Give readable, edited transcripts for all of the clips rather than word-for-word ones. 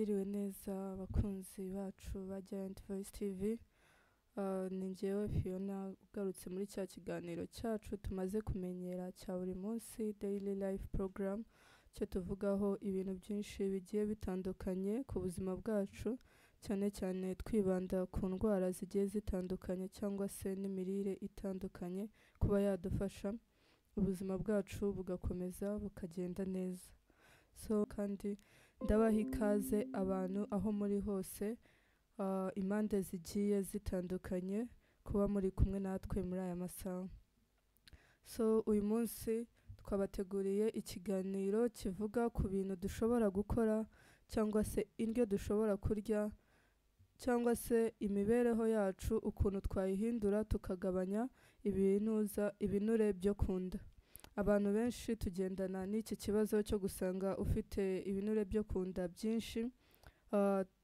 Mwiriwe neza abakunzi bacu ba Giant Voice TV. Ni njyewe Fiona ugarutse muri cya kiganiro cyacu tumaze kumenyera cya buri munsi, Daily Life Program, cyo tuvugaho ibintu byinshi bigiye bitandukanye ku buzima bwacu, cyane cyane twibanda ku ndwara zigiye zitandukanye cyangwa se n'imirire itandukanye kuba yadufasha ubuzima bwacu bugakomeza bukagenda neza. So kandi ndabaha ikaze abantu aho muri hose, impande zigiye zitandukanye, kuba muri kumwe natwe muri aya masaha. So uyu munsi twabateguriye ikiganiro kivuga ku bintu dushobora gukora cyangwa se indyo dushobora kurya cyangwa se imibereho yacu ukuntu twayihindura tukagabanya ibinuza ibinure byo ku nda. Abantu benshi tugendana n'iki kibazo cyo gusanga ufite ibinure byo ku nda byinshi,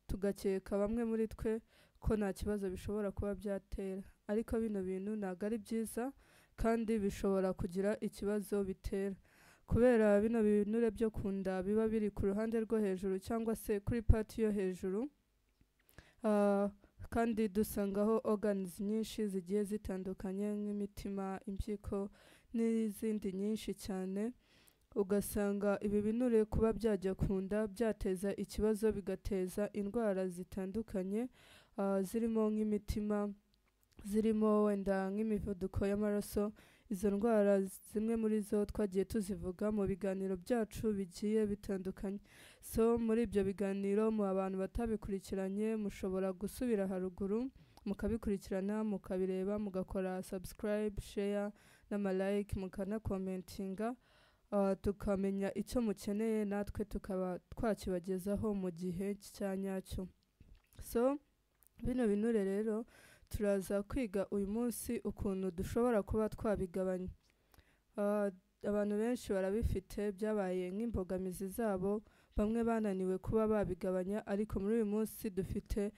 tugakeka bamwe muri twe ko nta kibazo bishobora kuba byatera, ariko bino bintu ntabwo ari byiza kandi bishobora kugira ikibazo bitera. Kubera bino binure byo ku nda biba biri ku ruhande rwo hejuru cyangwa se kuri part yo hejuru, kandi dusangaho organs nyinshi zigiye zitandukanye nk'imitima, impyiko n'izindi nyinshi cyane, ugasanga ibi binure kuba byajya ku nda byateza ikibazo, bigateza indwara zitandukanye, zirimo nk'imitima, zirimo wenda nk'imivuduko y'amaraso. Izo ndwara zimwe muri zo twagiye tuzivuga mu biganiro byacu bigiye bitandukanye. So muri ibyo biganiro, mu abantu batabikurikiranye, mushobora gusubira haruguru mukabikurikirana, mukabireba, mugakora subscribe, share n'amalike, mukanakomentinga, tukamenya icyo mukeneye natwe tukaba twakibagezaho mu gihe cya nyacyo. So bino binure rero turaza kwiga uyu munsi ukuntu dushobora kuba twabigabanya. Abantu benshi barabifite, byabaye nk'imbogamizi zabo, bamwe bananiwe kuba babigabanya, ariko muri uyu munsi dufite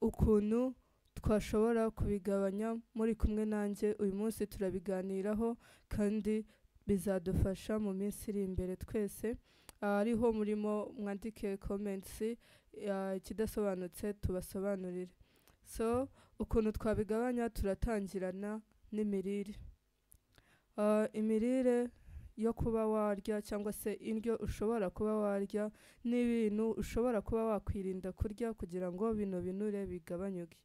ukuntu twashobora kubigabanya. Muri kumwe nanjye uyu munsi turabiganiraho kandi bizadufasha mu minsi iri imbere twese. Ariho murimo mwandike comments, ikidasobanutse tubasobanurire. So ukuntu twabigabanya, turatangirana n'imirire. Imirire yo kuba warya cyangwa se indyo ushobora kuba warya n'ibintu ushobora kuba wakwirinda kurya kugira ngo bino binure bigabanyuke.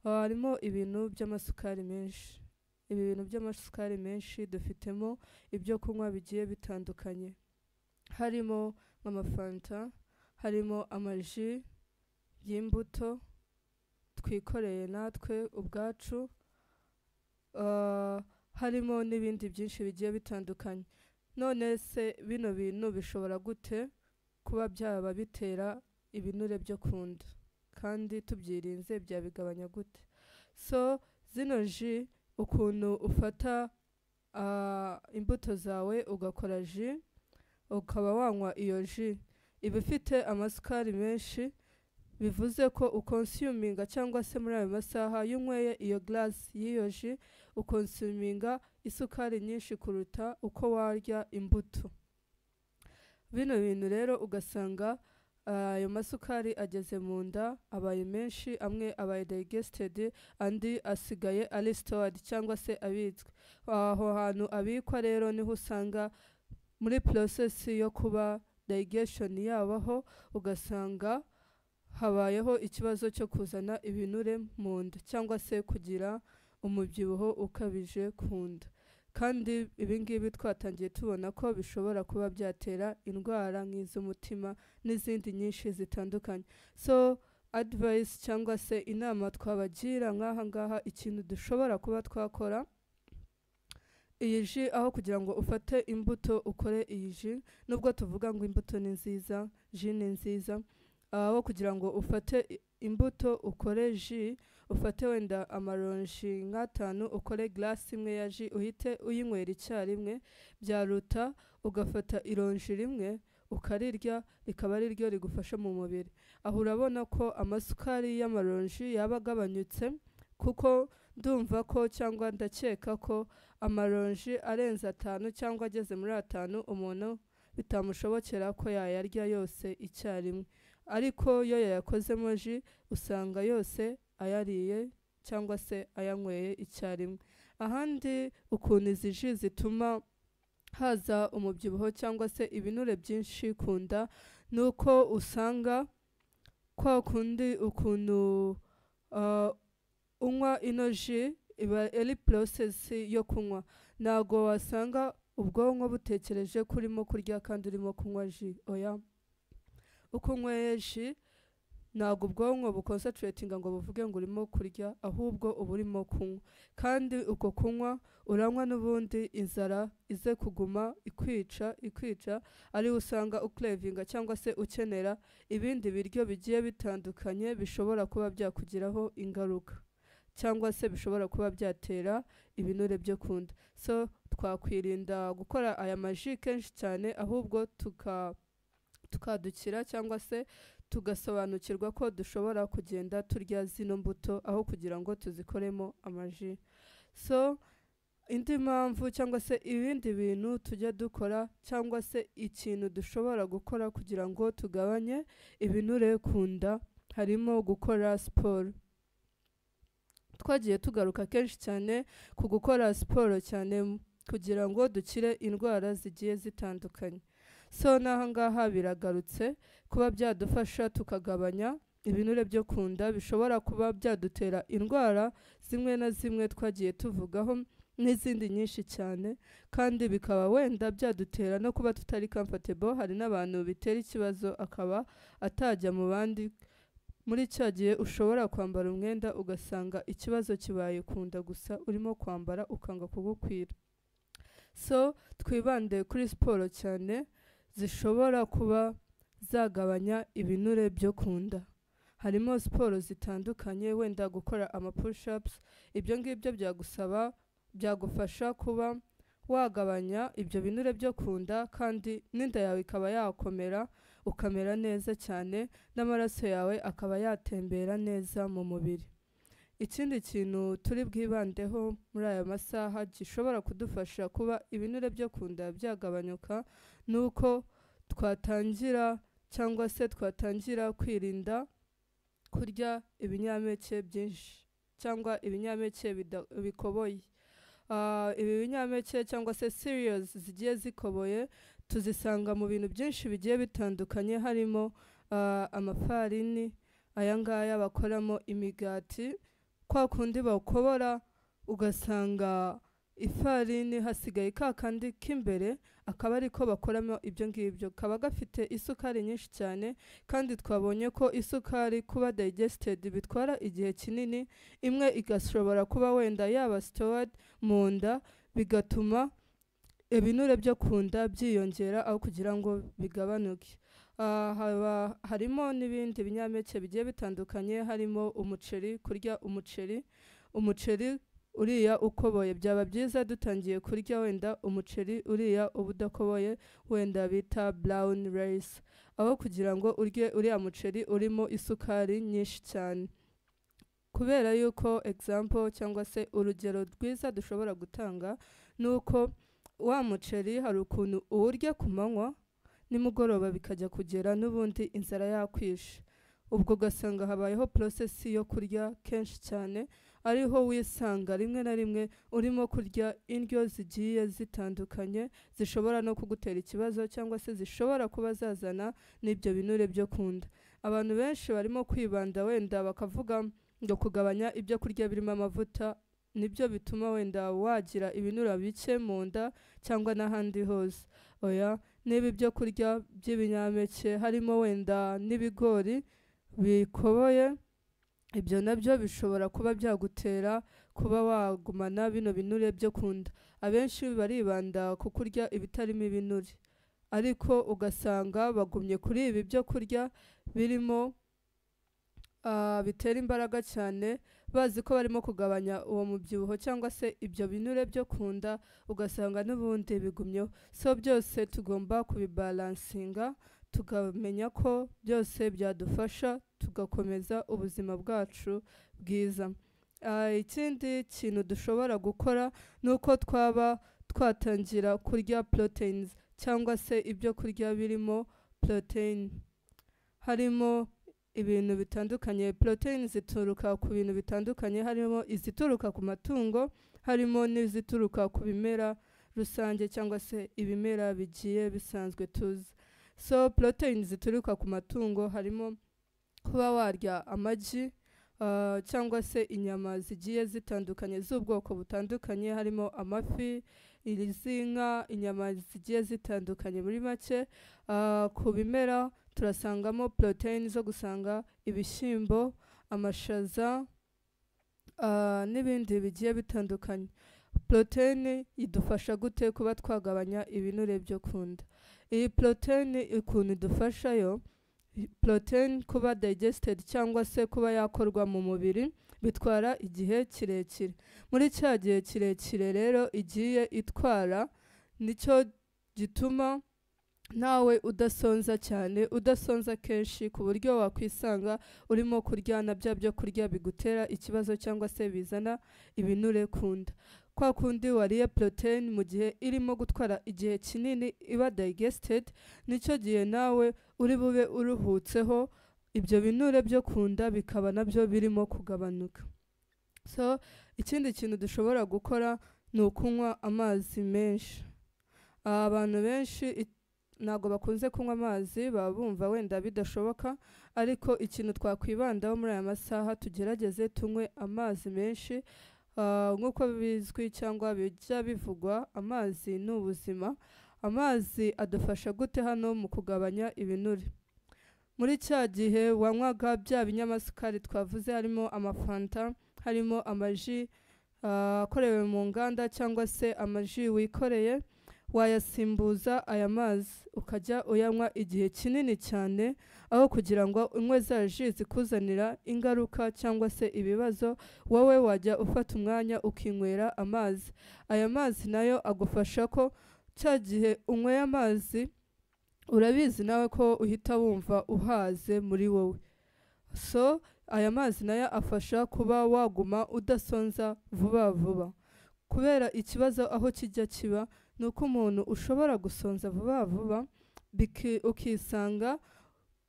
Harimo ibintu by'amasukari menshi. Ibi bintu by'amasukari menshi dufitemo ibyo kunywa bigiye bitandukanye, harimo nk'amafanta, harimo amaji y'imbuto twikoreye natwe ubwacu, harimo n'ibindi byinshi bigiye bitandukanye. None se bino bintu bishobora gute kuba byaba bitera ibinure byo ku nda, kandi tubyirinze byabigabanya gute? So zino jus, ukuntu ufata imbuto zawe ugakora jus, ukaba wanywa iyo jus, iba ifite amasukari menshi, bivuze ko ukonsuminga cyangwa se muri ayo masaha iyo unyweye iyo glass y'iyo jus ukonsuminga isukari nyinshi kuruta uko warya imbuto. Bino bintu rero ugasanga ayo masukari ageze mu nda abaye menshi, amwe abaye digested, andi asigaye ari stored cyangwa se abitswe. Aho hantu abikwa rero niho usanga muri process yo kuba digestion yabaho, ugasanga habayeho ikibazo cyo kuzana ibinure mu nda cyangwa se kugira umubyibuho ukabije ku nda. Kandi ibi ngibi twatangiye tubona ko bishobora kuba byatera indwara nk'iz'umutima n'izindi nyinshi zitandukanye. So advice cyangwa se inama twabagira nk'aha ngaha, ikintu dushobora kuba twakora, iyi jus, aho kugira ngo ufate imbuto ukore iyi jus, nubwo tuvuga ngo imbuto ni nziza, jus ni nziza, aho kugira ngo ufate imbuto ukore jus, ufate wenda amaronji nk'atanu ukore glass imwe ya jus uhite uyinywera icyarimwe, byaruta ugafata ironji rimwe ukarirya rikaba ari ryo rigufasha mu mubiri. Aho urabona ko amasukari y'amaronji yaba agabanyutse, kuko ndumva ko cyangwa ndakeka ko amaronji arenze atanu cyangwa ageze muri atanu umuntu bitamushobokera ko yayarya yose icyarimwe. Ariko iyo yayakozemo jus, usanga yose ayariye cyangwa se ayanyweye icyarimwe. Ahandi ukuntu izi jus zituma haza umubyibuho cyangwa se ibinure byinshi ku nda, ni uko usanga kwa kundi ukuntu unywa ino jus, iba ari process yo kunywa. Ntago wasanga ubwonko butekereje ko urimo kurya kandi urimo kunywa jus, oya. Uko unyweye jus, ntabwo ubwonko buconcentratinga ngo buvuge ngo urimo kurya, ahubwo uba urimo kunywa. Kandi uko kunywa, uranywa n'ubundi inzara ize kuguma ikwica ikwica, ariho usanga ucravinga cyangwa se ukenera ibindi biryo bigiye bitandukanye bishobora kuba byakugiraho ingaruka cyangwa se bishobora kuba byatera ibinure byo ku nda. So twakwirinda gukora aya majus kenshi cyane, ahubwo tukadukira cyangwa se tugasobanukirwa ko dushobora kugenda turya zino mbuto aho kugira ngo tuzikoremo amajus. So indi mpamvu cyangwa se ibindi bintu tujya dukora cyangwa se ikintu dushobora gukora kugira ngo tugabanye ibinure ku nda, harimo gukora siporo. Twagiye tugaruka kenshi cyane ku gukora siporo cyane kugira ngo dukire indwara zigiye zitandukanye. So n'aha ngaha biragarutse kuba byadufasha tukagabanya ibinure byo ku nda bishobora kuba byadutera indwara zimwe na zimwe twagiye tuvugaho n'izindi nyinshi cyane, kandi bikaba wenda byadutera no kuba tutari comfortable. Hari n'abantu bitera ikibazo akaba atajya mu bandi. Muri cya gihe ushobora kwambara umwenda ugasanga ikibazo kibaye ku nda gusa, urimo kwambara ukanga kugukwira. So twibande kuri siporo cyane zishobora kuba zagabanya ibinure byo ku nda. Harimo siporo zitandukanye, wenda gukora ama push ups, ibyo ngibyo byagusaba, byagufasha kuba wagabanya ibyo binure byo ku nda, kandi n'inda yawe ikaba yakomera, ukamera neza cyane, n'amaraso yawe akaba yatembera neza mu mubiri. Ikindi kintu turi bwibandeho muri aya masaha gishobora kudufasha kuba ibinure byo ku nda byagabanyuka, ni uko twatangira cyangwa se twatangira kwirinda kurya ibinyampeke byinshi cyangwa ibinyampeke bikoboye. Ibi binyampeke cyangwa se cereals zigiye zikoboye tuzisanga mu bintu byinshi bigiye bitandukanye, harimo amafarini aya ngaya bakoramo imigati, kwa kundi bawukobora ugasanga ifarini hasigaye ka kandi k'imbere, akaba ariko bakoramo ibyo ngibyo, kaba gafite isukari nyinshi cyane. Kandi twabonye ko isukari kuba digested bitwara igihe kinini, imwe igashobora kuba wenda yaba stored mu nda, bigatuma ibinure byo ku nda byiyongera aho kugira ngo bigabanuke. Haba harimo n'ibindi binyampeke bigiye bitandukanye, harimo umuceri. Kurya umuceri, umuceri uriya ukoboye, byaba byiza dutangiye kurya wenda umuceri uriya uba udakoboye, wenda bita brown rice, aho kugira ngo urye uriya muceri urimo isukari nyinshi cyane. Kubera yuko example cyangwa se urugero rwiza dushobora gutanga ni uko wa muceri hari ukuntu uwurya ku manywa, nimugoroba bikajya kugera n'ubundi inzara yakwishe, ubwo ugasanga habayeho process yo kurya kenshi cyane, ariho wisanga rimwe na rimwe urimo kurya indyo zigiye zitandukanye zishobora no kugutera ikibazo cyangwa se zishobora kuba zazana n'ibyo binure byo ku nda. Abantu benshi barimo kwibanda wenda bakavuga ngo kugabanya ibyo kurya birimo amavuta nibyo bituma wenda wagira ibinure bike mu nda cyangwa n'ahandi hose. Oya, niba ibyo kurya by'ibinyampeke harimo wenda n'ibigori bikoboye, ibyo nabyo bishobora kuba byagutera kuba wagumana bino binure byo ku nda. Abenshi baribanda ku kurya ibitarimo ibinure, ariko ugasanga bagumye kuri ibi byo kurya birimo bitera imbaraga cyane, bazi ko barimo kugabanya uwo mubyibuho cyangwa se ibyo binure byo ku nda, ugasanga n'ubundi bigumyeho. So byose tugomba kubibalancinga, tukamenya ko byose byadufasha tugakomeza ubuzima bwacu bwiza. Ikindi kintu dushobora gukora ni uko twaba twatangira kurya proteins cyangwa se ibyo kurya birimo protein. Harimo ibintu bitandukanye. Protein zituruka ku bintu bitandukanye, harimo izituruka ku matungo, harimo n'izituruka ku bimera rusange cyangwa se ibimera bigiye bisanzwe tuzi. So protein zituruka ku matungo harimo kuba warya amagi cyangwa se inyama zigiye zitandukanye z'ubwoko butandukanye, harimo amafi, iz'inka, inyama zigiye zitandukanye muri make. Ku bimera turasangamo protein zo gusanga ibishyimbo, amashaza n'ibindi bigiye bitandukanye. Protein idufasha gute kuba twagabanya ibinure byo ku nda? Iyi protein ukuntu idufasha yo, protein kuba digested cyangwa se kuba yakorwa mu mubiri bitwara igihe kirekire. Muri cya gihe kirekire rero igiye itwara, nicyo gituma nawe udasonza cyane, udasonza kenshi, ku buryo wakwisanga urimo kurya na bya byo kurya bigutera ikibazo cyangwa se bizana ibinure ku nda. Kwa kundi wariye protein mu gihe irimo gutwara igihe kinini iba digested, nicyo gihe nawe uri bube uruhutseho, ibyo binure byo ku nda bikaba nabyo birimo kugabanuka. So ikindi kintu dushobora gukora ni ukunywa amazi menshi. Abantu benshi ntabwo bakunze kunywa amazi, baba bumva wenda bidashoboka, ariko ikintu twakwibandaho muri aya masaha, tugerageze tunywe amazi menshi. Nk'uko bizwi cyangwa bijya bivugwa, amazi ni ubuzima. Amazi adufasha gute hano mu kugabanya ibinure? Muri cya gihe wanywaga bya binyamasukari twavuze, harimo amafanta, harimo amaji akorewe mu nganda cyangwa se amaji wikoreye, wayasimbuza aya mazi ukajya uyanywa igihe kinini cyane, aho kugira ngo unywe za ji zikuzanira ingaruka cyangwa se ibibazo, wowe wajya ufata umwanya ukinywera amazi. Aya mazi nayo agufasha ko cya gihe unyweye amazi, urabizi nawe ko uhita wumva uhaze muri wowe. So aya mazi nayo afasha kuba waguma udasonza vuba vuba, kubera ikibazo aho kijya kiba ni uko umuntu ushobora gusonza vuba vuba, ukisanga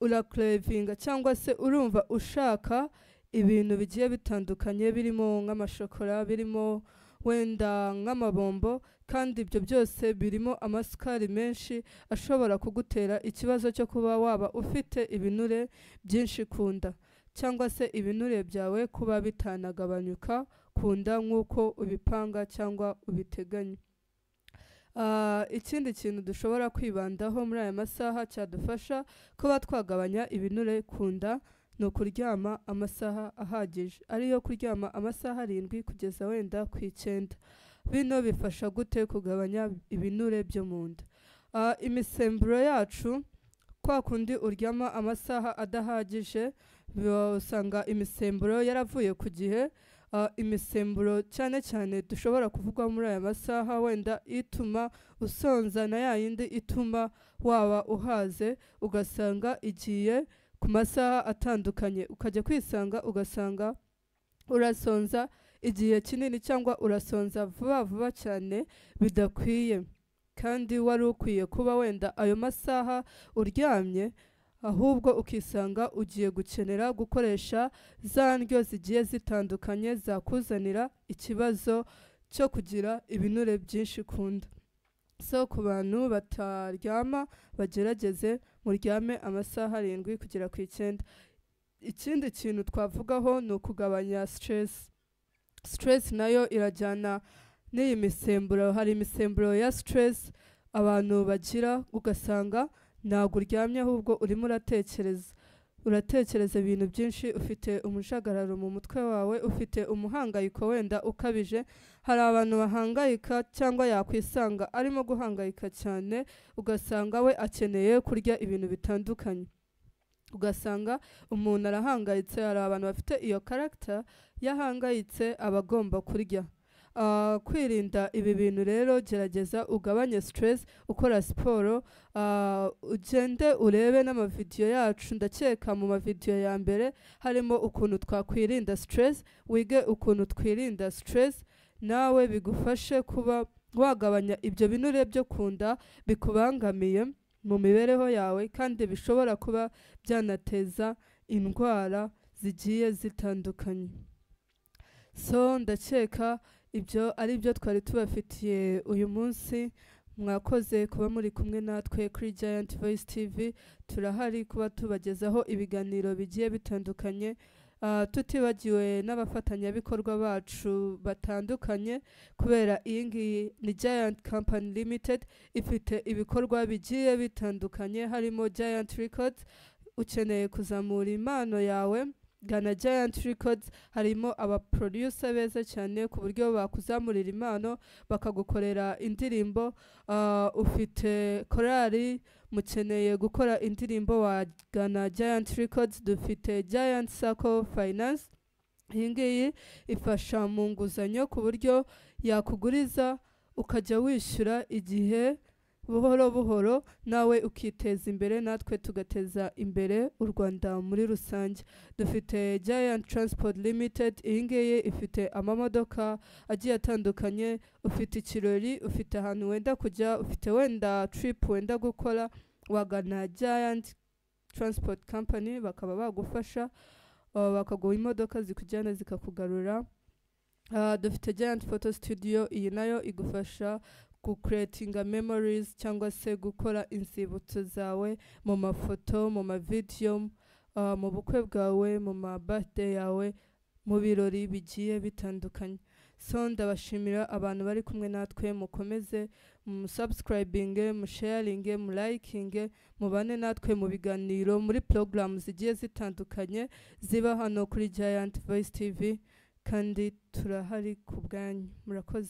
urakurevinga cyangwa se urumva ushaka ibintu bigiye bitandukanye, birimo nk'amashokora, birimo wenda nk'amabombo, kandi ibyo byose birimo amasukari menshi ashobora kugutera ikibazo cyo kuba waba ufite ibinure byinshi ku nda, cyangwa se ibinure byawe kuba bitanagabanyuka ku nda nk'uko ubipanga cyangwa ubiteganya. Ikindi kintu dushobora kwibandaho muri aya masaha cyadufasha kuba twagabanya ibinure ku nda ni ukuryama amasaha ahagije, ariyo kuryama amasaha 7 kugeza wenda ku 9. Bino bifasha gute kugabanya ibinure byo mu nda? Imisemburo yacu, kwa kundi uryama amasaha adahagije, usanga imisemburo yaravuye ku gihe. Imisemburo cyane cyane dushobora kuvuga muri aya masaha wenda ituma usonza na ya yindi ituma waba uhaze, ugasanga igiye ku masaha atandukanye, ukajya kwisanga ugasanga urasonza igihe kinini cyangwa urasonza vuba vuba cyane bidakwiye, kandi wari ukwiye kuba wenda ayo masaha uryamye, ahubwo ukisanga ugiye gukenera gukoresha za ndyo zigiye zitandukanye zakuzanira ikibazo cyo kugira ibinure byinshi ku nda. So ku bantu bataryama, bagerageze muryame amasaha 7 kugera ku 9. Ikindi kintu twavugaho ni ukugabanya stress. Stress nayo irajyana n'iyi misemburo. Hari imisemburo ya stress abantu bagira, ugasanga ntabwo uryamye ahubwo urimo uratekereza ibintu byinshi, ufite umujagararo mu mutwe wawe, ufite umuhangayiko wenda ukabije. Hari abantu bahangayika cyangwa yakwisanga arimo guhangayika cyane, ugasanga we akeneye kurya ibintu bitandukanye, ugasanga umuntu arahangayitse. Hari abantu bafite iyo character, yahangayitse aba agomba kurya. Kwirinda ibi bintu rero, gerageza ugabanye stress ukora siporo, ugende urebe n'amavideyo yacu. Ndakeka mu mavideyo ya mbere harimo ukuntu twakwirinda stress, wige ukuntu twirinda stress, nawe bigufashe kuba wagabanya ibyo binure byo ku nda bikubangamiye. mu mibereho yawe, kandi bishobora kuba byanateza indwara zigiye zitandukanye. So ndakeka ibyo ari byo twari tubafitiye uyu munsi. Mwakoze kuba muri kumwe natwe kuri Giant Voice TV. Turahari kuba tubagezaho ibiganiro bigiye bitandukanye, tutibagiwe n'abafatanyabikorwa bacu batandukanye, kubera iyi ngiyi ni Giant Company Limited, ifite ibikorwa bigiye bitandukanye harimo Giant Records. Ukeneye kuzamura impano yawe, gana Giant Records. Harimo abaproducer beza cyane ku buryo bakuzamurira impano, bakagukorera indirimbo. Ufite korali, mukeneye gukora indirimbo, wagana Giant Records. Dufite Giant Sacco Finance, iyi ngiyi ifasha mu nguzanyo ku buryo yakuguriza ukajya wishyura igihe buhoro buhoro, nawe ukiteza imbere, natwe tugateza imbere u Rwanda muri rusange. Dufite Giant Transport Limited, iyi ngiyi ifite amamodoka agiye atandukanye. Ufite ikirori, ufite ahantu wenda kujya, ufite wenda trip wenda gukora, wagana Giant Transport Company bakaba bagufasha, bakaguha imodoka zikujyana zikakugarura. Dufite Giant Photo Studio, iyi nayo igufasha gucreatinga memories cyangwa se gukora inzibutso zawe mu mafoto, mu mavideyo, mu bukwe bwawe, mu ma birthday yawe, mu birori bigiye bitandukanye. So ndabashimira abantu bari kumwe natwe. Mukomeze musubscribinge, musharinge, mulikinge, mubane natwe mu biganiro, muri porogaramu zigiye zitandukanye ziba hano kuri Giant Voice TV, kandi turahari ku bwanyu. Murakoze.